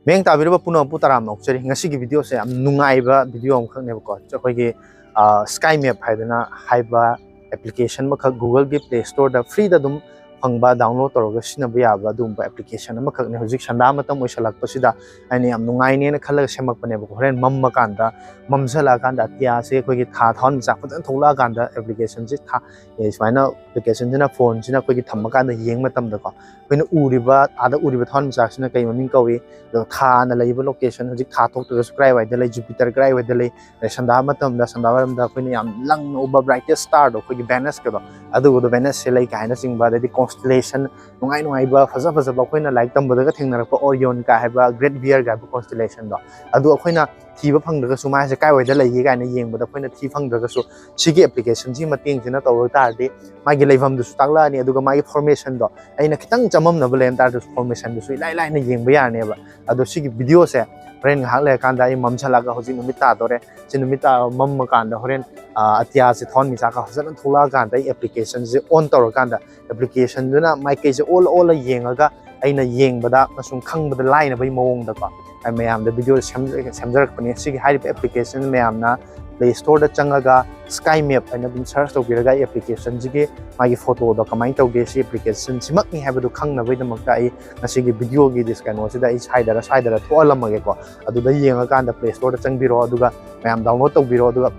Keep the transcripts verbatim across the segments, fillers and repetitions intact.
ꯃꯤꯠꯌꯦꯡ ꯇꯥꯕꯤꯔꯤꯕ ꯄꯨꯝꯅꯃꯛꯄꯨ ꯇꯔꯥꯝꯅ ꯑꯣꯛꯆꯔꯤ꯫ ꯉꯁꯤꯒꯤ ꯚꯤꯗꯤꯑꯣꯁꯦ ꯌꯥꯝ ꯅꯨꯡꯉꯥꯏꯕ ꯚꯤꯗꯤꯑꯣ ꯑꯃꯈꯛꯅꯦꯕꯀꯣ꯫ ꯑꯩꯈꯣꯏꯒꯤ, ꯑ, Sky Map ꯍꯥꯏꯗꯅ ꯍꯥꯏꯕ ꯑꯦꯄ꯭ꯂꯤꯀꯦꯁꯟ ꯑꯃꯈꯛ Google-ꯒꯤ Play Store-ꯗ free-ꯗ ꯑꯗꯨꯝ ꯐꯪꯕ, download ꯇꯧꯔꯒ ꯁꯤꯖꯤꯟꯅꯕ ꯌꯥꯕ ꯑꯗꯨꯒꯨꯝꯕ ꯑꯦꯄ꯭ꯂꯤꯀꯦꯁꯟ ꯑꯃꯈꯛꯅꯦ꯫ ꯍꯧꯖꯤꯛ ꯁꯟꯗꯥ ꯃꯇꯝ ꯑꯣꯏꯁꯜꯂꯛꯄꯁꯤꯗ ꯑꯩꯅ ꯌꯥꯝ ꯅꯨꯡꯉꯥꯏꯅꯦꯅ ꯈꯜꯂꯒ ꯁꯦꯝꯃꯛꯄꯅꯦꯕꯀꯣ꯫ ꯍꯣꯔꯦꯟ ꯃꯝꯃꯀꯥꯟꯗ, ꯃꯝꯁꯜꯂꯛꯑꯀꯥꯟꯗ ꯑꯇꯤꯌꯥꯁꯦ ꯑꯩꯈꯣꯏꯒꯤ ꯊꯥ ꯊꯋꯥꯟꯃꯤꯆꯥꯛ ꯐꯖꯅ ꯊꯣꯛꯂꯛꯑꯀꯥꯟꯗ ꯑꯦꯄ꯭ꯂꯤꯀꯦꯁꯟꯁꯦ ꯊꯥ-, ꯑꯦ, ꯁꯨꯃꯥꯏꯅ ꯑꯦꯄ꯭ꯂꯤꯀꯦꯁꯟꯁꯤꯅ ꯐꯣꯟꯁꯤꯅ ꯑꯩꯈꯣꯏꯒꯤ ꯊꯝꯃꯀꯥꯟꯗ ꯌꯦꯡꯕ ꯃꯇꯝꯗꯀꯣ, ꯑꯩꯈꯣꯏꯅ ꯎꯔꯤꯕ, ꯑꯥꯗ ꯎꯔꯤꯕ ꯊꯋꯥꯟꯃꯤꯆꯥꯛꯁꯤꯅ ꯀꯩ ꯃꯃꯤꯡ ꯀꯧꯏ, ꯑꯗꯣ ꯊꯥꯅ ꯂꯩꯕ ꯂꯣꯀꯦꯁꯟ, ꯍꯧꯖꯤꯛ ꯊꯥ ꯊꯣꯛꯇ꯭ꯔꯒꯁꯨ ꯀꯗꯥꯏꯋꯥꯏꯗ ꯂꯩ, ꯖꯨꯄꯤꯇꯔ ꯀꯗꯥꯏꯋꯥꯏꯗ ꯂꯩ, ꯑꯗꯩ ꯁꯟꯗꯥ ꯃꯇꯝꯗ, ꯁꯟꯗꯥ ꯋꯥꯏꯔꯝꯗ ꯑꯩꯈꯣꯏꯅ ꯌꯥꯝ ꯂꯪꯅ ꯎꯕ brightest star-ꯗꯣ, ꯑꯩꯈꯣꯏꯒꯤ Venus-ꯀꯗꯣ, ꯑꯗꯨꯒꯗꯣ Venus-ꯁꯦ ꯂꯩ ꯀꯥꯏꯅꯆꯤꯡꯕ, ꯑꯗꯩꯗꯤ constellation ꯅꯨꯡꯉꯥꯏ ꯅꯨꯡꯉꯥꯏꯕ, ꯐꯖ ꯐꯖꯕ, ꯑꯩꯈꯣꯏꯅ ꯂꯥꯏꯔꯤꯛ ꯇꯝꯕꯗꯒ ꯊꯦꯡꯅꯔꯛꯄ Orion ꯀꯥꯏ ꯍꯥꯏꯕ, Great Bear ꯀꯥꯏ ꯍꯥꯏꯕ constellation-ꯗꯣ, ꯑꯗꯨ ꯑꯩꯈꯣꯏꯅ ꯊꯤꯕ ꯐꯪꯗ꯭ꯔꯒꯁꯨ ꯃꯥꯁꯦ ꯀꯥꯏꯋꯥꯏꯗ ꯂꯩꯒꯦ ꯀꯥꯏꯅ ꯌꯦꯡꯕꯗ ꯑꯩꯈꯣꯏꯅ ꯊꯤ ꯐꯪꯗ꯭ꯔꯒꯁꯨ ꯁꯤꯒꯤ ꯑꯦꯄ꯭ꯂꯤꯀꯦꯁꯟꯁꯤꯒꯤ ꯃꯇꯦꯡꯁꯤꯅ ꯇꯧꯕ ꯇꯥꯔꯗꯤ ꯃꯥꯒꯤ ꯂꯩꯐꯝꯗꯨꯁꯨ ꯇꯥꯛꯂꯛꯑꯅꯤ, ꯑꯗꯨꯒ ꯃꯥꯒꯤ formation-ꯗꯣ ꯑꯩꯅ ꯈꯤꯇꯪ ꯆꯃꯝꯅꯕ ꯂꯩꯔꯝ ꯇꯥꯔꯁꯨ formation-ꯗꯨꯁꯨ ꯏꯂꯥꯏ ꯂꯥꯏꯅ ꯌꯦꯡꯕ ꯌꯥꯔꯅꯦꯕ꯫ ꯑꯗꯣ ꯁꯤꯒꯤ ꯚꯤꯗꯤꯑꯣꯁꯦ ꯍꯣꯔꯦꯟ ꯉꯥꯏꯍꯥꯛ ꯂꯩꯔꯀꯥꯟꯗ ꯑꯩ ꯃꯝꯁꯜꯂꯛꯑꯒ, ꯍꯧꯖꯤꯛ ꯅꯨꯃꯤꯠ ꯇꯥꯗꯣꯔꯦ, ꯁꯤ ꯅꯨꯃꯤꯠ ꯇꯥ-, ꯃꯝꯃꯀꯥꯟꯗ ꯍꯣꯔꯦꯟ, ꯑ, ꯑꯇꯤꯌꯥꯁꯦ ꯊꯋꯥꯟꯃꯤꯆꯥꯛꯀ ꯐꯖꯅ ꯊꯣꯛꯂꯛꯑꯀꯥꯟꯗ ꯑꯩ ꯑꯦꯄ꯭ꯂꯤꯀꯦꯁꯟꯁꯦ on ꯇꯧꯔꯀꯥꯟꯗ ꯑꯦꯄ꯭ꯂꯤꯀꯦꯁꯟꯗꯨꯅ ꯃꯥꯏꯀꯩꯁꯦ ꯑꯣꯜꯂ ꯑꯣꯜꯂ ꯌꯦꯡꯉꯒ ꯑꯩꯅ ꯌꯦꯡꯕꯗ ꯑꯃꯁꯨꯡ ꯈꯪꯕꯗ ꯂꯥꯏꯅꯕꯒꯤ ꯃꯑꯣꯡꯗꯀꯣ ꯑꯩ ꯃꯌꯥꯝꯗ ꯚꯤꯗꯤꯑꯣ ꯁꯦꯝ-, ꯁꯦꯝꯖꯔꯛꯄꯅꯦ꯫ ꯁꯤꯒꯤ ꯍꯥꯏꯔꯤꯕ ꯑꯦꯄ꯭ꯂꯤꯀꯦꯁꯟ ꯃꯌꯥꯝꯅ Play Store-ꯗ ꯆꯪꯉꯒ Sky Map ꯍꯥꯏꯅ ꯑꯗꯨꯝ search ꯇꯧꯕꯤꯔꯒ ꯑꯩ ꯑꯦꯄ꯭ꯂꯤꯀꯦꯁꯟꯁꯤꯒꯤ ꯃꯥꯒꯤ ꯐꯣꯇꯣꯗꯣ ꯀꯃꯥꯏꯅ ꯇꯧꯒꯦ, ꯁꯤ ꯑꯦꯄ꯭ꯂꯤꯀꯦꯁꯟ ꯁꯤꯃꯛꯅꯤ ꯍꯥꯏꯕꯗꯨ ꯈꯪꯅꯕꯒꯤꯗꯃꯛꯇ ꯑꯩ ꯉꯁꯤꯒꯤ ꯚꯤꯗꯤꯑꯣꯒꯤ ꯗꯤꯁ-, ꯀꯩꯅꯣꯁꯤꯗ ꯑꯩ ꯁ꯭ꯋꯥꯏꯗꯔ ꯁ꯭ꯋꯥꯏꯗꯔ ꯊꯣꯛꯍꯜꯂꯝꯃꯒꯦꯀꯣ꯫ ꯑꯗꯨꯗ ꯌꯦꯡꯉꯀꯥꯟꯗ Play Store-ꯗ ꯆꯪꯕꯤꯔꯣ, ꯑꯗꯨꯒ ꯃꯌꯥꯝ download ꯇꯧꯕꯤꯔꯣ꯫ ꯑꯗꯨꯒ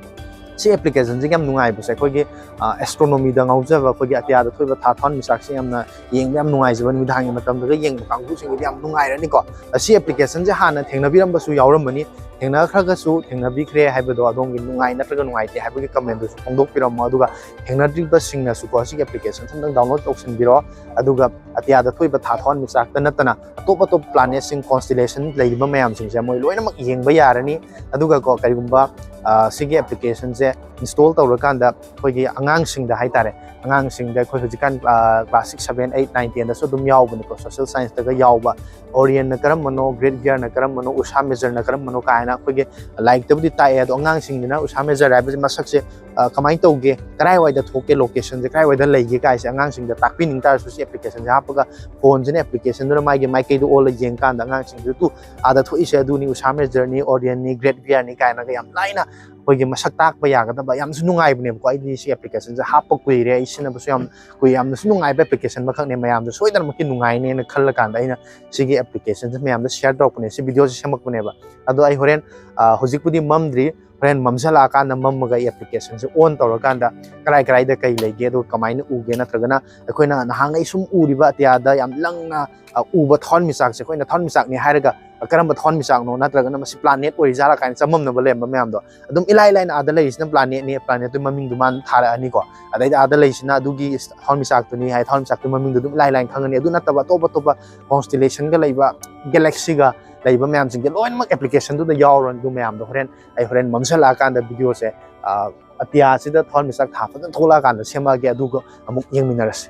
ꯁꯤ ꯑꯦꯄ꯭ꯂꯤꯀꯦꯁꯟꯁꯤꯒꯤ ꯌꯥꯝ ꯅꯨꯡꯉꯥꯏꯕꯁꯦ, ꯑꯩꯈꯣꯏꯒꯤ, ꯑ, astronomy-ꯗ ꯉꯥꯎꯖꯕ, ꯑꯩꯈꯣꯏꯒꯤ ꯑꯇꯤꯌꯥꯗ ꯊꯣꯛꯏꯕ ꯊꯥ ꯊꯋꯥꯟꯃꯤꯆꯥꯛꯁꯦ ꯌꯥꯝꯅ ꯌꯦꯡꯕ ꯌꯥꯝ ꯅꯨꯡꯉꯥꯏꯖꯕ, ꯅꯨꯃꯤꯗꯥꯡꯒꯤ ꯃꯇꯝꯗꯒ ꯌꯦꯡꯕ ꯀꯥꯡꯕꯨꯁꯤꯡꯒꯤꯗꯤ ꯌꯥꯝ ꯅꯨꯡꯉꯥꯏꯔꯅꯤꯀꯣ꯫ ꯑꯁꯤ ꯑꯦꯄ꯭ꯂꯤꯀꯦꯁꯟꯁꯦ ꯍꯥꯟꯅ ꯊꯦꯡꯅꯕꯤꯔꯝꯕꯁꯨ ꯌꯥꯎꯔꯝꯃꯅꯤ꯫ ꯊꯦꯡꯅꯈ꯭ꯔꯒꯁꯨ, ꯊꯦꯡꯅꯕꯤꯈ꯭ꯔꯦ ꯍꯥꯏꯕꯗꯣ ꯑꯗꯣꯝꯒꯤ ꯅꯨꯡꯉꯥꯏ ꯅꯠꯇ꯭ꯔꯒ ꯅꯨꯡꯉꯥꯏꯇꯦ ꯍꯥꯏꯕꯒꯤ comment-ꯗꯨꯁꯨ ꯐꯣꯡꯗꯣꯛꯄꯤꯔꯝꯃꯣ꯫ ꯑꯗꯨꯒ ꯊꯦꯡꯅꯗ꯭ꯔꯤꯕꯁꯤꯡꯅꯁꯨꯀꯣ, ꯑꯁꯤꯒꯤ ꯑꯦꯄ꯭ꯂꯤꯀꯦꯁꯟꯁꯦ ꯑꯝꯇꯪ download ꯇꯧꯁꯤꯟꯕꯤꯔꯣ꯫ ꯑꯗꯨꯒ ꯑꯇꯤꯌꯥꯗ ꯊꯣꯛꯏꯕ ꯊꯥ ꯊꯋꯥꯟꯃꯤꯆꯥꯛꯇ ꯅꯠꯇꯅ ꯑꯇꯣꯞ ꯑꯇꯣꯞꯄ planetꯁꯤꯡ, constellation ꯂꯩꯔꯤꯕ ꯃꯌꯥꯝꯁꯤꯡꯁꯦ ꯃꯣꯏ ꯂꯣꯏꯅꯃꯛ ꯌꯦꯡꯕ ꯌꯥꯔꯅꯤ꯫ ꯑꯗꯨꯒꯀꯣ, ꯀꯔꯤꯒꯨꯝꯕ, ꯑ, ꯁꯤꯒꯤ ꯑꯦꯄ꯭ꯂꯤꯀꯦꯁꯟꯁꯦ ꯏꯟꯁꯇꯣꯜ ꯇꯧꯔꯀꯥꯟꯗ ꯑꯩꯈꯣꯏꯒꯤ ꯑꯉꯥꯡꯁꯤꯡꯗ ꯍꯥꯏꯇꯥꯔꯦ, ꯑꯉꯥꯡꯁꯤꯡꯗ ꯑꯩꯈꯣꯏ ꯍꯧꯖꯤꯛꯀꯥꯟ class six, seven, eight, nine, ꯇꯦꯟꯗꯁꯨ ꯑꯗꯨꯝ ꯌꯥꯎꯕꯅꯤꯀꯣ, ꯁꯣꯁꯦꯜ ꯁꯥꯏꯟꯁꯇꯒ ꯌꯥꯎꯕ, ꯑꯣꯔꯤꯌꯟꯅ ꯀꯔꯝꯕꯅꯣ, ꯒ꯭ꯔꯦꯠ ꯒꯤꯌꯔꯅ ꯀꯔꯝꯕꯅꯣ, ꯎꯁꯥ ꯃꯦꯖꯔꯅ ꯀꯔꯝꯕꯅꯣ ꯀꯥꯏꯅ ꯑꯩꯈꯣꯏꯒꯤ ꯂꯥꯏꯔꯤꯛꯇꯕꯨꯗꯤ ꯇꯥꯛꯑꯦ, ꯑꯗꯣ ꯑꯉꯥꯡꯁꯤꯡꯁꯤꯅ ꯎꯁꯥ ꯃꯦꯖꯔ ꯍꯥꯏꯕꯁꯤ ꯃꯁꯛꯁꯦ ꯑ, ꯀꯃꯥꯏꯅ ꯇꯧꯒꯦ, ꯀꯗꯥꯏꯋꯥꯏꯗ ꯊꯣꯛꯀꯦ, ꯂꯣꯀꯦꯁꯟꯁꯦ ꯀꯗꯥꯏꯋꯥꯏꯗ ꯂꯩꯒꯦ ꯀꯥꯏꯁꯦ ꯑꯉꯥꯡꯁꯤꯡꯗ ꯇꯥꯛꯄꯤꯅꯤꯡ ꯇꯥꯔꯁꯨ, ꯁꯤ ꯑꯦꯄ꯭ꯂꯤꯀꯦꯁꯟꯁꯦ ꯍꯥꯞꯄꯒ ꯐꯣꯟꯁꯤꯅ ꯑꯦꯄ꯭ꯂꯤꯀꯦꯁꯟꯗꯨꯅ ꯃꯥꯒꯤ ꯃꯥꯏꯀꯩꯗꯣ ꯑꯣꯜꯂ ꯌꯦꯡꯀꯥꯟꯗ ꯑꯉꯥꯡꯁꯤꯡꯗꯨ ꯑꯗꯨ ꯑꯥꯗ ꯊꯣꯛꯏꯁꯦ ꯑꯗꯨꯅꯤ, ꯎꯁꯥ ꯃꯦꯖꯔꯅꯤ, ꯑꯣꯔꯤꯌꯟꯅꯤ, ꯒ꯭ꯔꯦꯠ ꯕꯤꯌꯔꯅꯤ ꯀꯥꯏꯅꯒ ꯌꯥꯝ ꯂꯥꯏꯅ ꯑꯩꯈꯣꯏꯒꯤ ꯃꯁꯛ ꯇꯥꯛꯄ ꯌꯥꯒꯗꯕ ꯌꯥꯝꯁꯨ ꯅꯨꯡꯉꯥꯏꯕꯅꯦꯕꯀꯣ꯫ ꯑꯩꯗꯤ ꯁꯤ ꯑꯦꯄ꯭ꯂꯤꯀꯦꯁꯟꯁꯦ ꯍꯥꯞꯄ ꯀꯨꯏꯔꯦ, ꯑꯩ ꯁꯤꯖꯤꯟꯅꯕꯁꯨ ꯌꯥꯝ ꯀꯨꯏ, ꯌꯥꯝꯅꯁꯨ ꯅꯨꯡꯉꯥꯏꯕ ꯑꯦꯄ꯭ꯂꯤꯀꯦꯁꯟ ꯑꯃꯈꯛꯅꯦ, ꯃꯌꯥꯝꯗ ꯁꯣꯏꯗꯅꯃꯛꯀꯤ ꯅꯨꯡꯉꯥꯏꯅꯦꯅ ꯈꯜꯂꯀꯥꯟꯗ ꯑꯩꯅ ꯁꯤꯒꯤ ꯑꯦꯄ꯭ꯂꯤꯀꯦꯁꯟꯁꯦ ꯃꯌꯥꯝꯗ ꯁꯤꯌꯔ ꯇꯧꯔꯛꯄꯅꯦ, ꯁꯤ ꯚꯤꯗꯤꯑꯣꯁꯦ ꯁꯦꯝꯃꯛꯄꯅꯦꯕ꯫ ꯑꯗꯣ ꯑꯩ ꯍꯣꯔꯦꯟ, ꯑ, ꯍꯧꯖꯤꯛꯄꯨꯗꯤ ꯃꯝꯗ꯭ꯔꯤ, ꯍꯣꯔꯦꯟ ꯃꯝꯁꯤꯜꯂꯛꯑꯀꯥꯟꯗ ꯃꯝꯃꯒ ꯑꯩ ꯑꯦꯄ꯭ꯂꯤꯀꯦꯁꯟꯁꯦ ꯑꯣꯟ ꯇꯧꯔꯀꯥꯟꯗ ꯀꯔꯥꯏ ꯀꯔꯥꯏꯗ ꯀꯩ ꯂꯩꯒꯦ, ꯑꯗꯨꯒ ꯀꯃꯥꯏꯅ ꯎꯒꯦ, ꯅꯠꯇ꯭ꯔꯒꯅ ꯑꯩꯈꯣꯏꯅ ꯅꯍꯥꯟꯉꯩ ꯁꯨꯝ ꯎꯔꯤꯕ ꯑꯇꯤꯌꯥꯗ ꯌꯥꯝ ꯂꯪꯅ, ꯑ, ꯎꯕ ꯊꯋꯥꯟꯃꯤꯆꯥꯛꯁꯦ, ꯑꯩꯈꯣꯏꯅ ꯊꯋꯥꯟꯃꯤꯆꯥꯛꯅꯤ ꯍꯥꯏꯔꯒ, ꯑ, ꯀꯔꯝꯕ ꯊꯋꯥꯟꯃꯤꯆꯥꯛꯅꯣ, ꯅꯠꯇ꯭ꯔꯒꯅ ꯃꯁꯤ ꯄ꯭ꯂꯥꯅꯦꯠ ꯑꯣꯏꯔꯤꯖꯥꯠꯂꯥ ꯀꯥꯏꯅ ꯆꯃꯝꯅꯕ ꯂꯩꯔꯝꯕ ꯃꯌꯥꯝꯗꯣ ꯑꯗꯨꯝ ꯏꯂꯥꯏ ꯂꯥꯏꯅ ꯑꯥꯗ ꯂꯩꯔꯤꯁꯤꯅ ꯄ꯭ꯂꯥꯅꯦꯠꯅꯤ, ꯄ꯭ꯂꯥꯅꯦꯠꯇꯨꯒꯤ ꯃꯃꯤꯡꯗꯨ ꯃꯥꯅ ꯊꯥꯔꯛꯑꯅꯤꯀꯣ꯫ ꯑꯗꯩꯗ ꯑꯥꯗ ꯂꯩꯔꯤꯁꯤꯅ ꯑꯗꯨꯒꯤ ꯊꯋꯥꯟꯃꯤꯆꯥꯛꯇꯨꯅꯤ ꯍꯥꯏ, ꯊꯋꯥꯟꯃꯤꯆꯥꯛꯇꯨꯒꯤ ꯃꯃꯤꯡꯗꯨ ꯑꯗꯨꯝ ꯏꯂꯥꯏ ꯂꯥꯏꯅ ꯈꯪꯉꯅꯤ꯫ ꯑꯗꯨ ꯅꯠꯇꯕ ꯑꯇꯣꯞ ꯑꯇꯣꯞꯄ ꯀꯣꯟꯁꯇꯤꯂꯦꯁꯟꯒ ꯂꯩꯕ, ꯒꯦꯂꯦꯛꯁꯤꯒ ꯂꯩꯕ ꯃꯌꯥꯝꯁꯤꯡꯁꯦ ꯂꯣꯏꯅꯃꯛ ꯑꯦꯄ꯭ꯂꯤꯀꯦꯁꯟꯗꯨꯗ ꯌꯥꯎꯔꯅꯤ꯫ ꯑꯗꯨ ꯃꯌꯥꯝꯗꯣ ꯍꯣꯔꯦꯟ ꯑꯩ ꯍꯣꯔꯦꯟ ꯃꯝꯁꯤꯜꯂꯛꯑꯀꯥꯟꯗ ꯚꯤꯗꯤꯑꯣꯁꯦ, ꯑ, ꯑꯇꯤꯌꯥꯁꯤꯗ ꯊꯋꯥꯟꯃꯤꯆꯥꯛ ꯊꯥ ꯐꯖꯅ ꯊꯣꯛꯂꯛꯑꯀꯥꯟꯗ ꯁꯦꯝꯃꯛꯑꯒꯦ, ꯑꯗꯨꯒ ꯑꯃꯨꯛ ꯌꯦꯡꯃꯤꯟꯅꯔꯁꯤ꯫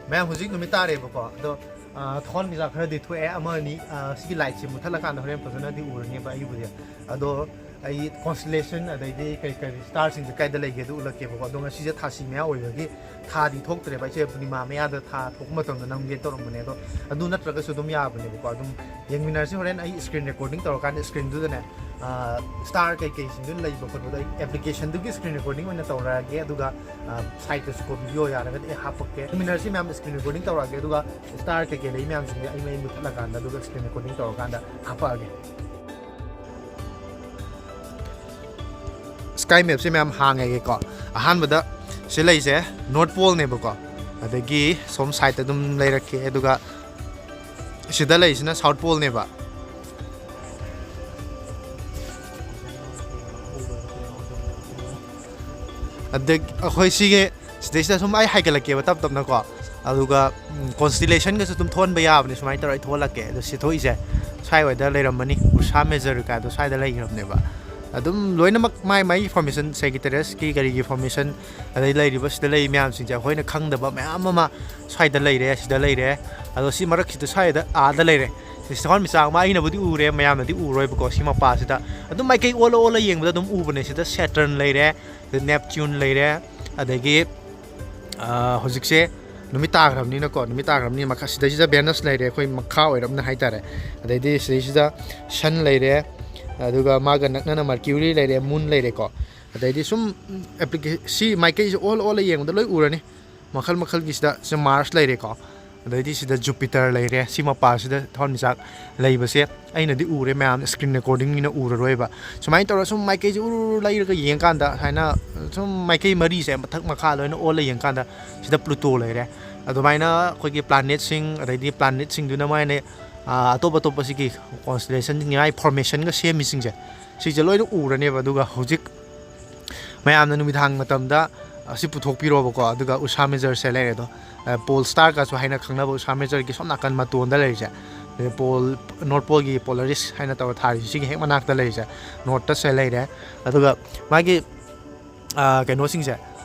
ꯃꯌꯥꯝ, ꯍꯧꯖꯤꯛ ꯅꯨꯃꯤꯠ ꯇꯥꯔꯦꯕꯀꯣ, ꯑꯗꯣ, ꯑ, ꯊꯋꯥꯟꯃꯤꯆꯥꯛ ꯈꯔꯗꯤ ꯊꯣꯛꯑꯦ, ꯑꯃ ꯑꯅꯤ, ꯑ, ꯁꯤꯒꯤ ꯂꯥꯏꯠꯁꯦ ꯃꯨꯠꯊꯠꯂꯀꯥꯟꯗ ꯍꯣꯔꯦꯟ ꯐꯖꯅꯗꯤ ꯎꯔꯅꯦꯕ ꯑꯩꯕꯨꯗꯤ꯫ ꯑꯗꯣ ꯑꯩ ꯀꯣꯟꯁꯇꯤꯂꯦꯁꯟ ꯑꯗꯩꯗꯤ ꯀꯔꯤ ꯀꯔꯤ ꯁ꯭ꯇꯥꯔꯁꯤꯡꯁꯦ ꯀꯥꯏꯗ ꯂꯩꯒꯦ ꯑꯗꯨ ꯎꯠꯂꯛꯀꯦꯕꯀꯣ꯫ ꯑꯗꯣ ꯉꯁꯤꯁꯦ ꯊꯥꯁꯤ ꯃꯌꯥ ꯑꯣꯏꯕꯒꯤ ꯊꯥꯗꯤ ꯊꯣꯛꯇ꯭ꯔꯦꯕ, ꯑꯩꯁꯦ ꯄꯨꯔꯅꯤꯃꯥ ꯃꯌꯥꯗ ꯊꯥ ꯊꯣꯛꯄ ꯃꯇꯝꯗ ꯅꯝꯒꯦ ꯇꯧꯔꯝꯕꯅꯦ꯫ ꯑꯗꯣ ꯑꯗꯨ ꯅꯠꯇ꯭ꯔꯒꯁꯨ ꯑꯗꯨꯝ ꯌꯥꯕꯅꯦꯕꯀꯣ꯫ ꯑꯗꯨꯝ ꯌꯦꯡꯃꯤꯟꯅꯔꯁꯤ꯫ ꯍꯣꯔꯦꯟ ꯑꯩ ꯁ꯭ꯀ꯭ꯔꯤꯟ ꯔꯦꯀꯣꯔꯗꯤꯡ ꯇꯧꯔꯀꯥꯟꯗ ꯁ꯭ꯀ꯭ꯔꯤꯟꯗꯨꯗꯅꯦ, ꯑ, ꯁ꯭ꯇꯥꯔ ꯀꯩꯀꯩꯁꯤꯡꯗꯨ ꯂꯩꯕ ꯈꯣꯠꯄꯗꯣ ꯑꯩ ꯑꯦꯄ꯭ꯂꯤꯀꯦꯁꯟꯗꯨꯒꯤ ꯁ꯭ꯀ꯭ꯔꯤꯟ ꯔꯦꯀꯣꯔꯗꯤꯡ ꯑꯣꯏꯅ ꯇꯧꯔꯛꯑꯒꯦ, ꯑꯗꯨꯒ, ꯑ, ꯁꯥꯏꯠꯇꯁꯨꯀꯣ ꯚꯤꯗꯤꯑꯣ ꯌꯥꯔꯒꯗꯤ ꯑꯩ ꯍꯥꯞꯄꯛꯀꯦ꯫ ꯌꯦꯡꯃꯤꯟꯅꯔꯁꯤ ꯃꯌꯥꯝ, ꯁ꯭ꯀ꯭ꯔꯤꯟ ꯔꯦꯀꯣꯔꯗꯤꯡ ꯇꯧꯔꯛꯑꯒꯦ, ꯑꯗꯨꯒ ꯁ꯭ꯇꯥꯔ ꯀꯩꯀꯩ ꯂꯩ ꯃꯌꯥꯝꯁꯤꯡꯁꯦ ꯑꯩ ꯃꯩ ꯃꯨꯠꯊꯠꯂꯀꯥꯟꯗ, ꯑꯗꯨꯒ ꯁ꯭ꯀ꯭ꯔꯤꯟ ꯔꯦꯀꯣꯔꯗꯤꯡ ꯇꯧꯔꯀꯥꯟꯗ ꯍꯥꯞꯄꯛꯑꯒꯦ꯫ ꯁ꯭ꯀꯥꯏ ꯃꯦꯞꯁꯦ ꯃꯌꯥꯝ ꯍꯥꯡꯉꯒꯦꯀꯣ꯫ ꯑꯍꯥꯟꯕꯗ ꯁꯤ ꯂꯩꯁꯦ ꯅꯣꯔꯠ ꯄꯣꯜꯅꯦꯕꯀꯣ, ꯑꯗꯒꯤ ꯁꯣꯝ ꯁꯥꯏꯠꯇ ꯑꯗꯨꯝ ꯂꯩꯔꯛꯀꯦ, ꯑꯗꯨꯒ ꯁꯤꯗ ꯂꯩꯁꯤꯅ ꯁꯥꯎꯠ ꯄꯣꯜꯅꯦꯕ꯫ ꯑꯗꯒꯤ ꯑꯩꯈꯣꯏ ꯁꯤꯒꯤ ꯁꯤꯗꯩꯁꯤꯗ ꯁꯨꯝ ꯑꯩ ꯍꯥꯏꯒꯠꯂꯛꯀꯦꯕ ꯇꯞ ꯇꯞꯅꯀꯣ, ꯑꯗꯨꯒ ꯀꯣꯟꯁꯇꯤꯂꯦꯁꯟꯒꯁꯨ ꯑꯗꯨꯝ ꯊꯣꯛꯍꯟꯕ ꯌꯥꯕꯅꯦ꯫ ꯁꯨꯃꯥꯏꯅ ꯇꯧꯔ ꯑꯩ ꯊꯣꯛꯍꯜꯂꯛꯀꯦ꯫ ꯑꯗꯣ ꯁꯤ ꯊꯣꯛꯏꯁꯦ ꯁ꯭ꯋꯥꯏꯋꯥꯏꯗ ꯂꯩꯔꯝꯃꯅꯤ, ꯎꯔꯁꯥ ꯃꯦꯖꯔ ꯀꯥꯏꯗꯣ ꯁ꯭ꯋꯥꯏꯗ ꯂꯩꯈ꯭ꯔꯕꯅꯦꯕ꯫ ꯑꯗꯨꯝ ꯂꯣꯏꯅꯃꯛ ꯃꯥꯏ ꯃꯥꯏꯒꯤ ꯐꯣꯔꯃꯦꯁꯟ, ꯁꯦꯀ꯭ꯔꯦꯇꯔꯤꯌꯦꯠꯀꯤ ꯀꯔꯤꯒꯤ ꯐꯣꯔꯃꯦꯁꯟ, ꯑꯗꯩ ꯂꯩꯔꯤꯕ ꯁꯤꯗ ꯂꯩ ꯃꯌꯥꯝꯁꯤꯡꯁꯦ ꯑꯩꯈꯣꯏꯅ ꯈꯪꯗꯕ ꯃꯌꯥꯝ ꯑꯃ ꯁ꯭ꯋꯥꯏꯗ ꯂꯩꯔꯦ, ꯁꯤꯗ ꯂꯩꯔꯦ꯫ ꯑꯗꯣ ꯁꯤ ꯃꯔꯛꯁꯤꯗ ꯁ꯭ꯋꯥꯏꯗ ꯑꯥꯗ ꯂꯩꯔꯦ꯫ ꯁꯤ ꯊꯋꯥꯟꯃꯤꯆꯥꯛ ꯑꯃ ꯑꯩꯅꯕꯨꯗꯤ ꯎꯔꯦ, ꯃꯌꯥꯝꯅꯗꯤ ꯎꯔꯣꯏꯕꯀꯣ꯫ ꯁꯤ ꯃꯄꯥꯁꯤꯗ ꯑꯗꯨꯝ ꯃꯥꯏꯀꯩ ꯑꯣꯜꯂ ꯑꯣꯜꯂ ꯌꯦꯡꯕꯗ ꯑꯗꯨꯝ ꯎꯕꯅꯦ꯫ ꯁꯤꯗ ꯁꯦꯇꯔꯟ ꯂꯩꯔꯦ, ꯁꯤꯗ ꯅꯦꯞꯆꯨꯟ ꯂꯩꯔꯦ, ꯑꯗꯒꯤ ꯑꯥ, ꯍꯧꯖꯤꯛꯁꯦ ꯅꯨꯃꯤꯠ ꯇꯥꯈ꯭ꯔꯕꯅꯤꯅꯀꯣ, ꯅꯨꯃꯤꯠ ꯇꯥꯈ꯭ꯔꯕꯅꯤꯅ ꯃꯈꯥ, ꯁꯤꯗꯩꯁꯤꯗ ꯚꯦꯅꯁ ꯂꯩꯔꯦ, ꯑꯩꯈꯣꯏ ꯃꯈꯥ ꯑꯣꯏꯔꯞꯅ ꯍꯥꯏꯇꯥꯔꯦ꯫ ꯑꯗꯩꯗꯤ ꯁꯤꯗꯩꯁꯤꯗ ꯁꯟ ꯂꯩꯔꯦ, ꯑꯗꯨꯒ ꯃꯥꯒ ꯅꯛꯅꯅ ꯃꯔꯀ꯭ꯌꯨꯔꯤ ꯂꯩꯔꯦ, ꯃꯨꯟ ꯂꯩꯔꯦꯀꯣ꯫ ꯑꯗꯩꯗꯤ ꯁꯨꯝ ꯑꯦꯄ꯭ꯂꯤꯀꯦ-, ꯁꯤ ꯃꯥꯏꯀꯩꯁꯦ ꯑꯣꯜ ꯑꯣꯜꯂ ꯌꯦꯡꯕꯗ ꯂꯣꯏ ꯎꯔꯅꯤ꯫ ꯃꯈꯜ ꯃꯈꯜꯒꯤꯁꯤꯗ ꯁꯤ ꯃꯥꯔꯁ ꯂꯩꯔꯦꯀꯣ, ꯑꯗꯩꯗꯤ ꯁꯤꯗ ꯖꯨꯄꯤꯇꯔ ꯂꯩꯔꯦ꯫ ꯁꯤ ꯃꯄꯥꯁꯤꯗ ꯊꯋꯥꯟꯃꯤꯆꯥꯛ ꯂꯩꯕꯁꯦ ꯑꯩꯅꯗꯤ ꯎꯔꯦ, ꯃꯌꯥꯝ ꯁ꯭ꯀ꯭ꯔꯤꯟ ꯔꯦꯀꯣꯔꯗꯤꯡꯅꯤꯅ ꯎꯔꯔꯣꯏꯕ꯫ ꯁꯨꯃꯥꯏꯅ ꯇꯧꯔꯒ ꯁꯨꯝ ꯃꯥꯏꯀꯩꯁꯦ ꯎꯔꯨ ꯎꯔꯨ ꯂꯩꯔꯒ ꯌꯦꯡꯀꯥꯟꯗ, ꯁꯨꯃꯥꯏꯅ ꯁꯨꯝ ꯃꯥꯏꯀꯩ ꯃꯔꯤꯁꯦ ꯃꯊꯛ ꯃꯈꯥ ꯂꯣꯏꯅ ꯑꯣꯜꯂ ꯌꯦꯡꯀꯥꯟꯗ ꯁꯤꯗ ꯄ꯭ꯂꯨꯇꯣ ꯂꯩꯔꯦ꯫ ꯑꯗꯨꯃꯥꯏꯅ ꯑꯩꯈꯣꯏꯒꯤ ꯄ꯭ꯂꯥꯅꯦꯠꯁꯤꯡ, ꯑꯗꯩꯗꯤ ꯄ꯭ꯂꯥꯅꯦꯠꯁꯤꯡꯗꯨꯅ ꯃꯥꯏꯅ, ꯑꯥ, ꯑꯇꯣꯞ ꯑꯇꯣꯞꯄ ꯁꯤꯒꯤ ꯀꯣꯟꯁꯇꯦꯂꯦꯁꯟꯁꯤꯡ, ꯃꯥꯏ ꯐꯣꯔꯃꯦꯁꯟꯒ ꯁꯦꯝꯃꯤꯁꯤꯡꯁꯦ, ꯁꯤꯁꯦ ꯂꯣꯏꯅ ꯎꯔꯅꯦꯕ꯫ ꯑꯗꯨꯒ ꯍꯧꯖꯤꯛ ꯃꯌꯥꯝꯅ ꯅꯨꯃꯤꯗꯥꯡ ꯃꯇꯝꯗ ꯑꯁꯤ ꯄꯨꯊꯣꯛꯄꯤꯔꯣꯕꯀꯣ꯫ ꯑꯗꯨꯒ ꯎꯁꯥ ꯃꯦꯖꯔꯁꯦ ꯂꯩꯔꯦ ꯑꯗꯣ, ꯑ, ꯄꯣꯜ ꯁ꯭ꯇꯥꯔꯒꯁꯨ ꯍꯥꯏꯅ ꯈꯪꯅꯕ ꯎꯁꯥ ꯃꯦꯖꯔꯒꯤ ꯁꯣꯝ ꯅꯥꯀꯟ ꯃꯇꯣꯟꯗ ꯂꯩꯔꯤꯁꯦ, ꯑꯗꯩ ꯄꯣꯜ, ꯅꯣꯔꯠ ꯄꯣꯜꯒꯤ ꯄꯣꯂꯥꯔꯤꯁ ꯍꯥꯏꯅ ꯇꯧꯔ ꯊꯥꯔꯤꯁꯦ, ꯁꯤꯒꯤ ꯍꯦꯛ ꯃꯅꯥꯛꯇ ꯂꯩꯔꯤꯁꯦ, ꯅꯣꯔꯠꯇꯁꯦ ꯂꯩꯔꯦ꯫ ꯑꯗꯨꯒ ꯃꯥꯒꯤ, ꯑ, ꯀꯩꯅꯣꯁꯤꯡꯁꯦ,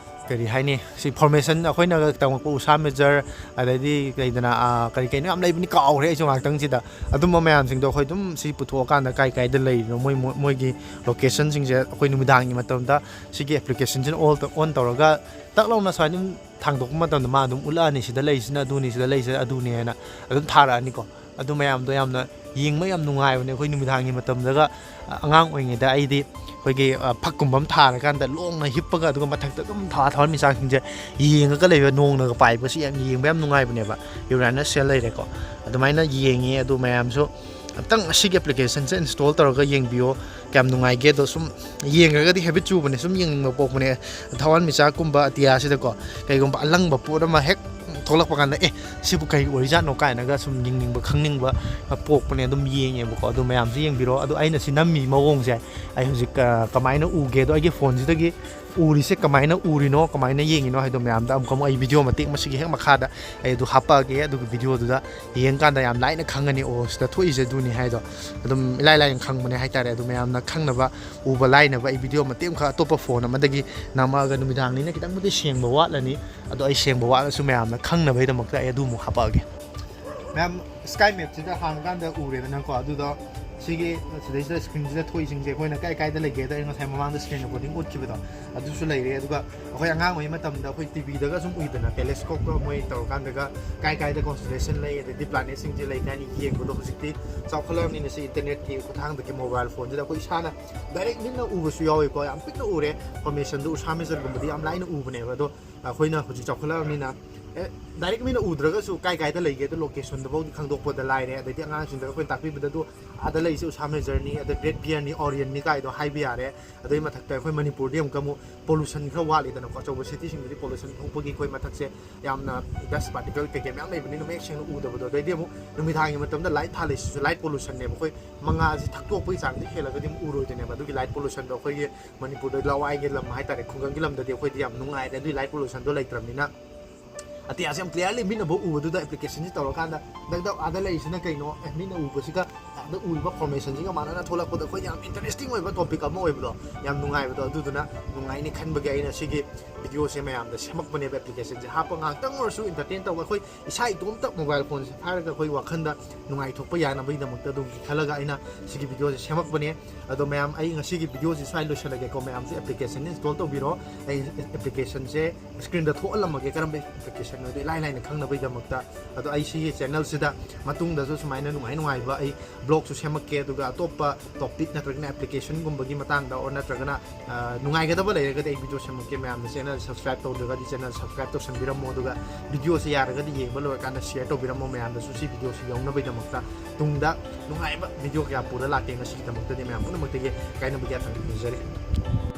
ꯀꯔꯤ ꯍꯥꯏꯅꯤ, ꯁꯤ ꯐꯣꯔꯃꯦꯁꯟ ꯑꯩꯈꯣꯏꯅ ꯇꯝꯃꯛꯄ ꯎꯁꯥ ꯃꯦꯖꯔ, ꯑꯗꯩꯗꯤ ꯂꯩꯗꯅ, ꯑ, ꯀꯔꯤ ꯀꯩꯅꯣ ꯌꯥꯝ ꯂꯩꯕꯅꯤ, ꯀꯥꯎꯈ꯭ꯔꯦ ꯑꯩꯁꯨ ꯉꯥꯏꯍꯥꯛꯇꯪꯁꯤꯗ꯫ ꯑꯗꯨꯝꯕ ꯃꯌꯥꯝꯁꯤꯡꯗꯣ ꯑꯩꯈꯣꯏ ꯑꯗꯨꯝ ꯁꯤ ꯄꯨꯊꯣꯛꯑꯀꯥꯟꯗ ꯀꯥꯏ ꯀꯥꯏꯗ ꯂꯩꯔꯤꯅꯣ, ꯃꯣꯏ, ꯃꯣꯏ, ꯃꯣꯏꯒꯤ ꯂꯣꯀꯦꯁꯟꯁꯤꯡꯁꯦ ꯑꯩꯈꯣꯏ ꯅꯨꯃꯤꯗꯥꯡꯒꯤ ꯃꯇꯝꯗ ꯁꯤꯒꯤ ꯑꯦꯄ꯭ꯂꯤꯀꯦꯁꯟꯁꯤꯅ ꯑꯣꯜ, ꯑꯣꯟ ꯇꯧꯔꯒ ꯇꯛ ꯂꯥꯎꯅ ꯁꯨꯃꯥꯏꯅ ꯑꯗꯨꯝ ꯊꯥꯡꯗꯣꯛꯄ ꯃꯇꯝꯗ ꯃꯥ ꯑꯗꯨꯝ ꯎꯠꯂꯛꯑꯅꯤ, ꯁꯤꯗ ꯂꯩꯔꯤꯁꯤꯅ ꯑꯗꯨꯅꯤ, ꯁꯤꯗ ꯂꯩꯔꯤꯁꯤꯅ ꯑꯗꯨꯅꯤ ꯍꯥꯏꯅ ꯑꯗꯨꯝ ꯊꯥꯔꯛꯑꯅꯤꯀꯣ꯫ ꯑꯗꯨ ꯃꯌꯥꯝꯗꯣ ꯌꯥꯝꯅ ꯌꯦꯡꯕ ꯌꯥꯝ ꯅꯨꯡꯉꯥꯏꯕꯅꯦ꯫ ꯑꯩꯈꯣꯏ ꯅꯨꯃꯤꯗꯥꯡꯒꯤ ꯃꯇꯝꯗꯒ, ꯑ, ꯑꯉꯥꯡ ꯑꯣꯏꯔꯤꯉꯩꯗ ꯑꯩꯗꯤ ꯑꯩꯈꯣꯏꯒꯤ, ꯑ, ꯐꯛꯀꯨꯝꯕ ꯑꯃ ꯊꯥꯔꯀꯥꯟꯗ ꯂꯣꯡꯅ ꯍꯤꯞꯄꯒ, ꯑꯗꯨꯒ ꯃꯊꯛꯇ ꯑꯗꯨꯝ ꯊꯋꯥ-, ꯊꯋꯥꯟꯃꯤꯆꯥꯛꯁꯤꯡꯁꯦ ꯌꯦꯡꯉꯒ ꯂꯩꯕ, ꯅꯣꯡꯅꯒ ꯄꯥꯏꯕꯁꯤ ꯌꯥꯝ ꯌꯦꯡꯕ ꯌꯥꯝ ꯅꯨꯡꯉꯥꯏꯕꯅꯦꯕ꯫ ꯌꯨꯔꯥꯅꯁꯁꯦ ꯂꯩꯔꯦꯀꯣ꯫ ꯑꯗꯨꯃꯥꯏꯅ ꯌꯦꯡꯉꯦ꯫ ꯑꯗꯨ ꯃꯌꯥꯝꯁꯨ ꯑꯝꯇꯪ ꯑꯁꯤꯒꯤ ꯑꯦꯄ꯭ꯂꯤꯀꯦꯁꯟꯁꯦ ꯏꯟꯁꯇꯣꯜ ꯇꯧꯔꯒ ꯌꯦꯡꯕꯤꯌꯣ꯫ ꯀꯌꯥꯝ ꯅꯨꯡꯉꯥꯏꯒꯦꯗꯣ ꯁꯨꯝ ꯌꯦꯡꯈ꯭ꯔꯒꯗꯤ ꯍꯦꯕꯤꯠ ꯆꯨꯕꯅꯦ, ꯁꯨꯝ ꯌꯦꯡꯅꯤꯡꯕ ꯄꯣꯛꯄꯅꯦ꯫ ꯊꯋꯥꯟꯃꯤꯆꯥꯛꯀꯨꯝꯕ ꯑꯇꯤꯌꯥꯁꯤꯗꯀꯣ, ꯀꯩꯒꯨꯝꯕ ꯑꯂꯪꯕ ꯄꯣꯠ ꯑꯃ ꯍꯦꯛ ꯊꯣꯛꯂꯛꯄ ꯀꯥꯟꯗ, "ꯑꯦ, ꯁꯤꯕꯨ ꯀꯔꯤ ꯑꯣꯏꯔꯤꯖꯥꯠꯅꯣ?" ꯀꯥꯏꯅꯒ ꯁꯨꯝ ꯌꯦꯡꯅꯤꯡꯕ, ꯈꯪꯅꯤꯡꯕ ꯄꯣꯛꯄꯅꯦ꯫ ꯑꯗꯨꯝ ꯌꯦꯡꯉꯦꯕꯀꯣ꯫ ꯑꯗꯨ ꯃꯌꯥꯝꯁꯨ ꯌꯦꯡꯕꯤꯔꯣ꯫ ꯑꯗꯣ ꯑꯩꯅ ꯁꯤ ꯅꯝꯃꯤ ꯃꯑꯣꯡꯁꯦ ꯑꯩ ꯍꯧꯖꯤꯛ, ꯑ, ꯀꯃꯥꯏꯅ ꯎꯒꯦꯗꯣ, ꯑꯩꯒꯤ ꯐꯣꯟꯁꯤꯗꯒꯤ ꯎꯔꯤꯁꯦ ꯀꯃꯥꯏꯅ ꯎꯔꯤꯅꯣ, ꯀꯃꯥꯏꯅ ꯌꯦꯡꯉꯤꯅꯣ ꯍꯥꯏꯗꯣ ꯃꯌꯥꯝꯗ ꯑꯃꯨꯛꯀ ꯑꯃꯨꯛ ꯑꯩ ꯚꯤꯗꯤꯑꯣ ꯃꯇꯦꯛ ꯃꯁꯤꯒꯤ ꯍꯦꯛ ꯃꯈꯥꯗ ꯑꯩ ꯑꯗꯨ ꯍꯥꯞꯄꯛꯑꯒꯦ꯫ ꯑꯗꯨꯒ ꯚꯤꯗꯤꯑꯣꯗꯨꯗ ꯌꯦꯡꯀꯥꯟꯗ ꯌꯥꯝ ꯂꯥꯏꯅ ꯈꯪꯉꯅꯤ, ꯑꯣ, ꯁꯤꯗ ꯊꯣꯛꯏꯁꯦ ꯑꯗꯨꯅꯤ ꯍꯥꯏꯗꯣ꯫ ꯑꯗꯨꯝ ꯏꯂꯥꯏ ꯂꯥꯏꯅ ꯈꯪꯕꯅꯦ ꯍꯥꯏꯇꯥꯔꯦ꯫ ꯑꯗꯨ ꯃꯌꯥꯝꯅ ꯈꯪꯅꯕ, ꯎꯕ ꯂꯥꯏꯅꯕ ꯑꯩ ꯚꯤꯗꯤꯑꯣ ꯃꯇꯦꯛ ꯑꯃꯈꯛ ꯑꯇꯣꯞꯄ ꯐꯣꯟ ꯑꯃꯗꯒꯤ ꯅꯝꯃꯛꯑꯒ, ꯅꯨꯃꯤꯗꯥꯡꯅꯤꯅ ꯈꯤꯇꯪꯕꯨꯗꯤ ꯁꯦꯡꯕ ꯋꯥꯠꯂꯅꯤ, ꯑꯗꯣ ꯑꯩ ꯁꯦꯡꯕ ꯋꯥꯠꯂꯁꯨ ꯃꯌꯥꯝꯅ ꯈꯪꯅꯕꯒꯤꯗꯃꯛꯇ ꯑꯩ ꯑꯗꯨ ꯑꯃꯨꯛ ꯍꯥꯞꯄꯛꯑꯒꯦ꯫ ꯃꯌꯥꯝ, ꯁ꯭ꯀꯥꯏ ꯃꯦꯞꯁꯤꯗ ꯍꯥꯡꯉꯀꯥꯟꯗ ꯎꯔꯦꯗꯅꯀꯣ꯫ ꯑꯗꯨꯗꯣ ꯁꯤꯒꯤ ꯁꯤꯗꯩꯁꯤꯗ ꯁ꯭ꯀ꯭ꯔꯤꯟꯁꯤꯗ ꯊꯣꯛꯏꯁꯤꯡꯁꯦ ꯑꯩꯈꯣꯏꯅ ꯀꯥꯏ ꯀꯥꯏꯗ ꯂꯩꯒꯦꯗ ꯑꯩ ꯉꯁꯥꯏ ꯃꯃꯥꯡꯗ ꯁ꯭ꯀ꯭ꯔꯤꯟ ꯔꯦꯀꯣꯔꯗꯤꯡ ꯎꯠꯈꯤꯕꯗꯣ, ꯑꯗꯨꯁꯨ ꯂꯩꯔꯦ꯫ ꯑꯗꯨꯒ ꯑꯩꯈꯣꯏ ꯑꯉꯥꯡ ꯑꯣꯏꯔꯤ ꯃꯇꯝꯗ ꯑꯩꯈꯣꯏ ꯇꯤꯚꯤꯗꯒ ꯁꯨꯝ ꯎꯏꯗꯅ, ꯇꯦꯂꯦꯁꯀꯣꯞꯀ ꯃꯣꯏ ꯇꯧꯔꯀꯥꯟꯗꯒ ꯀꯥꯏ ꯀꯥꯏꯗ ꯀꯣꯟꯁꯇꯦꯂꯦꯁꯟ ꯂꯩ, ꯑꯗꯩꯗꯤ ꯄ꯭ꯂꯥꯅꯦꯠꯁꯤꯡꯁꯦ ꯂꯩ ꯀꯥꯏꯅ ꯌꯦꯡꯕꯗꯣ꯫ ꯍꯧꯖꯤꯛꯇꯤ ꯆꯥꯎꯈꯠꯂꯛꯑꯕꯅꯤꯅ ꯁꯤ ꯏꯟꯇꯔꯅꯦꯠꯀꯤ ꯈꯨꯠꯊꯥꯡꯗꯒꯤ ꯃꯣꯕꯥꯏꯜ ꯐꯣꯟꯁꯤꯗ ꯑꯩꯈꯣꯏ ꯏꯁꯥꯅ ꯗꯥꯏꯔꯦꯛ ꯃꯤꯠꯅ ꯎꯕꯁꯨ ꯌꯥꯎꯋꯤꯀꯣ꯫ ꯌꯥꯝ ꯄꯤꯛꯅ ꯎꯔꯦ, ꯐꯣꯔꯃꯦꯁꯟꯗꯣ ꯎꯁꯥ ꯃꯦꯖꯔꯒꯨꯝꯕꯗꯤ ꯌꯥꯝ ꯂꯥꯏꯅ ꯎꯕꯅꯦꯕ꯫ ꯑꯗꯣ ꯑꯩꯈꯣꯏꯅ ꯍꯧꯖꯤꯛ ꯆꯥꯎꯈꯠꯂꯛꯑꯕꯅꯤꯅ, ꯑꯦ, ꯗꯥꯏꯔꯦꯛ ꯃꯤꯅ ꯎꯗ꯭ꯔꯒꯁꯨ ꯀꯥꯏ ꯀꯥꯏꯗ ꯂꯩꯒꯦ ꯑꯗꯣ ꯂꯣꯀꯦꯁꯟꯗꯨꯐꯥꯎꯗꯤ ꯈꯪꯗꯣꯛꯄꯗ ꯂꯥꯏꯔꯦ꯫ ꯑꯗꯩꯗꯤ ꯑꯉꯥꯡꯁꯤꯡꯗ ꯑꯩꯈꯣꯏꯅ ꯇꯥꯛꯄꯤꯕꯗ ꯑꯗꯨ ꯑꯥꯗ ꯂꯩꯔꯤꯁꯦ ꯎꯁꯥ ꯃꯦꯖꯔꯅꯤ, ꯑꯗ ꯒ꯭ꯔꯦꯠ ꯕꯤꯌꯔꯅꯤ, ꯑꯣꯔꯤꯌꯟꯅꯤ ꯀꯥꯏꯗꯣ ꯍꯥꯏꯕ ꯌꯥꯔꯦ꯫ ꯑꯗꯨꯒꯤ ꯃꯊꯛꯇ ꯑꯩꯈꯣꯏ ꯃꯅꯤꯄꯨꯔꯗꯤ ꯑꯃꯨꯛꯀ ꯑꯃꯨꯛ ꯄꯣꯂꯨꯁꯟ ꯈꯔ ꯋꯥꯠꯂꯤꯗꯅꯀꯣ꯫ ꯑꯆꯧꯕ ꯁꯤꯇꯤꯁꯤꯡꯗꯗꯤ ꯄꯣꯂꯨꯁꯟ ꯊꯣꯛꯄꯒꯤ ꯑꯩꯈꯣꯏ ꯃꯊꯛꯁꯦ ꯌꯥꯝꯅ ꯗꯁ ꯄꯥꯔꯇꯤꯀꯜ ꯀꯩꯀꯩ ꯃꯌꯥꯝ ꯂꯩꯕꯅꯤꯅ ꯃꯌꯦꯛ ꯁꯦꯡꯅ ꯎꯗꯕꯗꯣ꯫ ꯑꯗꯩꯗꯤ ꯑꯃꯨꯛ ꯅꯨꯃꯤꯗꯥꯡꯒꯤ ꯃꯇꯝꯗ ꯂꯥꯏꯠ ꯊꯥꯜꯂꯤꯁꯤꯁꯨ ꯂꯥꯏꯠ ꯄꯣꯂꯨꯁꯟꯅꯦꯕ꯫ ꯑꯩꯈꯣꯏ ꯃꯉꯥꯁꯤ ꯊꯛꯇꯣꯛꯄꯒꯤ ꯆꯥꯡꯗꯤ ꯍꯦꯜꯂꯒꯗꯤ ꯑꯃꯨꯛ ꯎꯔꯣꯏꯗꯣꯏꯅꯦꯕ꯫ ꯑꯗꯨꯒꯤ ꯂꯥꯏꯠ ꯄꯣꯂꯨꯁꯟꯗꯣ ꯑꯩꯈꯣꯏꯒꯤ ꯃꯅꯤꯄꯨꯔꯗ ꯂꯋꯥꯏꯒꯤ ꯂꯝ ꯍꯥꯏꯇꯥꯔꯦ, ꯈꯨꯡꯒꯪꯒꯤ ꯂꯝꯗꯗꯤ ꯑꯩꯈꯣꯏꯗꯤ ꯌꯥꯝ ꯅꯨꯡꯉꯥꯏꯔꯦ ꯑꯗꯨꯒꯤ ꯂꯥꯏꯠ ꯄꯣꯂꯨꯁꯟꯗꯣ ꯂꯩꯇ꯭ꯔꯕꯅꯤꯅ꯫ ꯑꯇꯤꯌꯥꯁꯦ ꯌꯥꯝ ꯀ꯭ꯂꯤꯌꯥꯔꯂꯤ ꯃꯤꯠꯅꯐꯥꯎ ꯎꯕꯗꯨꯗ ꯑꯦꯄ꯭ꯂꯤꯀꯦꯁꯟꯁꯤ ꯇꯧꯔꯀꯥꯟꯗ ꯗꯛ ꯗꯛ ꯑꯥꯗ ꯂꯩꯔꯤꯁꯤꯅ ꯀꯩꯅꯣ, ꯑꯦ, ꯃꯤꯠꯅ ꯎꯕꯁꯤꯒ ꯑꯥꯗ ꯎꯔꯤꯕ ꯐꯣꯔꯃꯦꯁꯟꯁꯤꯒ ꯃꯥꯟꯅꯅ ꯊꯣꯛꯂꯛꯄꯗ ꯑꯩꯈꯣꯏꯗ ꯌꯥꯝ ꯏꯟꯇꯔꯦꯁꯇꯤꯡ ꯑꯣꯏꯕ ꯇꯣꯄꯤꯛ ꯑꯃ ꯑꯣꯏꯕꯗꯣ, ꯌꯥꯝ ꯅꯨꯡꯉꯥꯏꯕꯗꯣ, ꯑꯗꯨꯗꯨꯅ ꯅꯨꯡꯉꯥꯏꯅꯤ ꯈꯟꯕꯒꯤ ꯑꯩꯅ ꯁꯤꯒꯤ ꯚꯤꯗꯤꯑꯣꯁꯦ ꯃꯌꯥꯝꯗ ꯁꯦꯝꯃꯛꯄꯅꯦꯕ꯫ ꯑꯦꯄ꯭ꯂꯤꯀꯦꯁꯟꯁꯦ ꯍꯥꯞꯄ ꯉꯥꯏꯍꯥꯛꯇꯪ ꯑꯣꯏꯔꯁꯨ ꯏꯟꯇꯔꯇꯦꯟ ꯇꯧꯕ, ꯑꯩꯈꯣꯏ ꯏꯁꯥ ꯏꯇꯣꯝꯇ ꯃꯣꯕꯥꯏꯜ ꯐꯣꯟꯁꯦ ꯄꯥꯏꯔꯒ ꯑꯩꯈꯣꯏ ꯋꯥꯈꯜꯗ ꯅꯨꯡꯉꯥꯏꯊꯣꯛꯄ ꯌꯥꯅꯕꯒꯤꯗꯃꯛꯇ ꯑꯗꯨꯝ ꯈꯜꯂꯒ ꯑꯩꯅ ꯁꯤꯒꯤ ꯚꯤꯗꯤꯑꯣꯁꯦ ꯁꯦꯝꯃꯛꯄꯅꯦ꯫ ꯑꯗꯣ ꯃꯌꯥꯝ, ꯑꯩ ꯉꯁꯤꯒꯤ ꯚꯤꯗꯤꯑꯣꯁꯦ ꯁ꯭ꯋꯥꯏ ꯂꯣꯏꯁꯤꯜꯂꯒꯦꯀꯣ꯫ ꯃꯌꯥꯝꯁꯦ ꯑꯦꯄ꯭ꯂꯤꯀꯦꯁꯟ ꯏꯟꯁꯇꯣꯜ ꯇꯧꯕꯤꯔꯣ꯫ ꯑꯩ ꯑꯦꯄ꯭ꯂꯤꯀꯦꯁꯟꯁꯦ ꯁ꯭ꯀ꯭ꯔꯤꯟꯗ ꯊꯣꯛꯍꯜꯂꯝꯃꯒꯦ, ꯀꯔꯝꯕ ꯑꯦꯄ꯭ꯂꯤꯀꯦꯁꯟꯅꯣ ꯑꯗꯣ ꯏꯂꯥꯏ ꯂꯥꯏꯅ ꯈꯪꯅꯕꯒꯤꯗꯃꯛꯇ꯫ ꯑꯗꯣ ꯑꯩ ꯁꯤꯒꯤ ꯆꯦꯅꯦꯜꯁꯤꯗ ꯃꯇꯨꯡꯗꯁꯨ ꯁꯨꯃꯥꯏꯅ ꯅꯨꯡꯉꯥꯏ ꯅꯨꯡꯉꯥꯏꯕ ꯑꯩ ꯕ꯭ꯂꯣꯒꯁꯨ ꯁꯦꯝꯃꯛꯀꯦ, ꯑꯗꯨꯒ ꯑꯇꯣꯞꯄ ꯇꯣꯄꯤꯛ ꯅꯠꯇ꯭ꯔꯒꯅ ꯑꯦꯄ꯭ꯂꯤꯀꯦꯁꯟꯒꯨꯝꯕꯒꯤ ꯃꯇꯥꯡꯗ, ꯑꯣꯔ ꯅꯠꯇ꯭ꯔꯒꯅ, ꯑ, ꯅꯨꯡꯉꯥꯏꯒꯗꯕ ꯂꯩꯔꯒꯗꯤ ꯑꯩ ꯚꯤꯗꯤꯑꯣ ꯁꯦꯝꯃꯛꯀꯦ꯫ ꯃꯌꯥꯝꯅ ꯆꯦꯅꯦꯜ ꯁꯕꯁꯀ꯭ꯔꯥꯏꯕ ꯇꯧꯗ꯭ꯔꯒꯗꯤ ꯆꯦꯅꯦꯜ ꯁꯕꯁꯀ꯭ꯔꯥꯏꯕ ꯇꯧꯁꯟꯕꯤꯔꯝꯃꯣ, ꯑꯗꯨꯒ ꯚꯤꯗꯤꯑꯣꯁꯦ ꯌꯥꯔꯒꯗꯤ ꯌꯦꯡꯕ ꯂꯣꯏꯔꯀꯥꯟꯗ ꯁꯤꯌꯔ ꯇꯧꯕꯤꯔꯝꯃꯣ꯫ ꯃꯌꯥꯝꯗꯁꯨ ꯁꯤ ꯚꯤꯗꯤꯑꯣꯁꯤ ꯌꯧꯅꯕꯒꯤꯗꯃꯛꯇ ꯇꯨꯡꯗ ꯅꯨꯡꯉꯥꯏꯕ ꯚꯤꯗꯤꯑꯣ ꯀꯌꯥ ꯄꯨꯔ ꯂꯥꯛꯀꯦ꯫ ꯉꯁꯤꯒꯤꯗꯃꯛꯇꯗꯤ ꯃꯌꯥꯝ ꯄꯨꯝꯅꯃꯛꯇꯒꯤ ꯀꯥꯏꯅꯕꯒꯤ ꯌꯥꯊꯪ ꯅꯤꯖꯔꯤ꯫